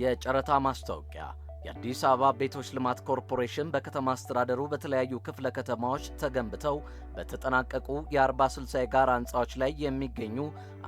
የጨረታ ማስታወቂያ። የአዲስ አበባ ቤቶች ልማት ኮርፖሬሽን በከተማ አስተዳደሩ በተለያዩ ክፍለ ከተማዎች ተገንብተው በተጠናቀቁ የ40/60 የጋራ ሕንፃዎች ላይ የሚገኙ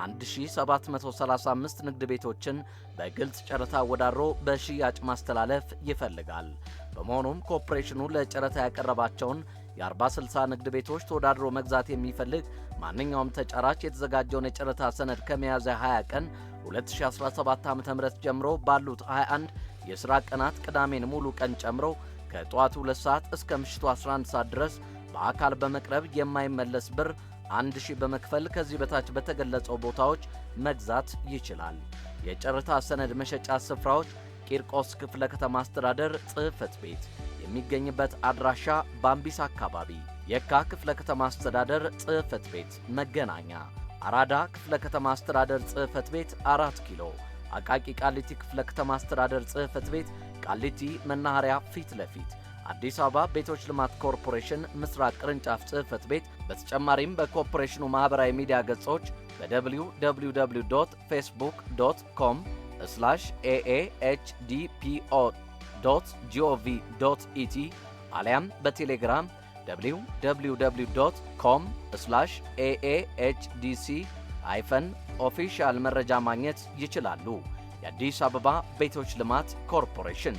1735 ንግድ ቤቶችን በግልጽ ጨረታ አወዳድሮ በሽያጭ ማስተላለፍ ይፈልጋል። በመሆኑም ኮርፖሬሽኑ ለጨረታ ያቀረባቸውን የ40/60 ንግድ ቤቶች ተወዳድሮ መግዛት የሚፈልግ ማንኛውም ተጫራች የተዘጋጀውን የጨረታ ሰነድ ከሚያዝያ 20 ቀን 2017 ዓ.ም ጀምሮ ባሉት 21 የሥራ ቀናት፣ ቅዳሜን ሙሉ ቀን ጨምሮ፣ ከጠዋቱ 2 ሰዓት እስከ ምሽቱ 11 ሰዓት ድረስ በአካል በመቅረብ የማይመለስ ብር 1000 በመክፈል ከዚህ በታች በተገለጸው ቦታዎች መግዛት ይችላል። የጨረታ ሰነድ መሸጫ ስፍራዎች ቂርቆስ ክፍለ ከተማ አስተዳደር ጽሕፈት ቤት የሚገኝበት አድራሻ ባምቢስ አካባቢ፣ የካ ክፍለ ከተማ አስተዳደር ጽሕፈት ቤት መገናኛ፣ አራዳ ክፍለ ከተማ አስተዳደር ጽሕፈት ቤት 4 ኪሎ፣ አቃቂ ቃሊቲ ክፍለ ከተማ አስተዳደር ጽሕፈት ቤት ቃሊቲ መናኸሪያ ፊት ለፊት፣ አዲስ አበባ ቤቶች ልማት ኮርፖሬሽን ምስራቅ ቅርንጫፍ ጽሕፈት ቤት። በተጨማሪም በኮርፖሬሽኑ ማኅበራዊ ሚዲያ ገጾች በwww.facebook.com/aahdpo.gov.et አሊያም በቴሌግራም www.com/aahdc-official መረጃ ማግኘት ይችላሉ። የአዲስ አበባ ቤቶች ልማት ኮርፖሬሽን።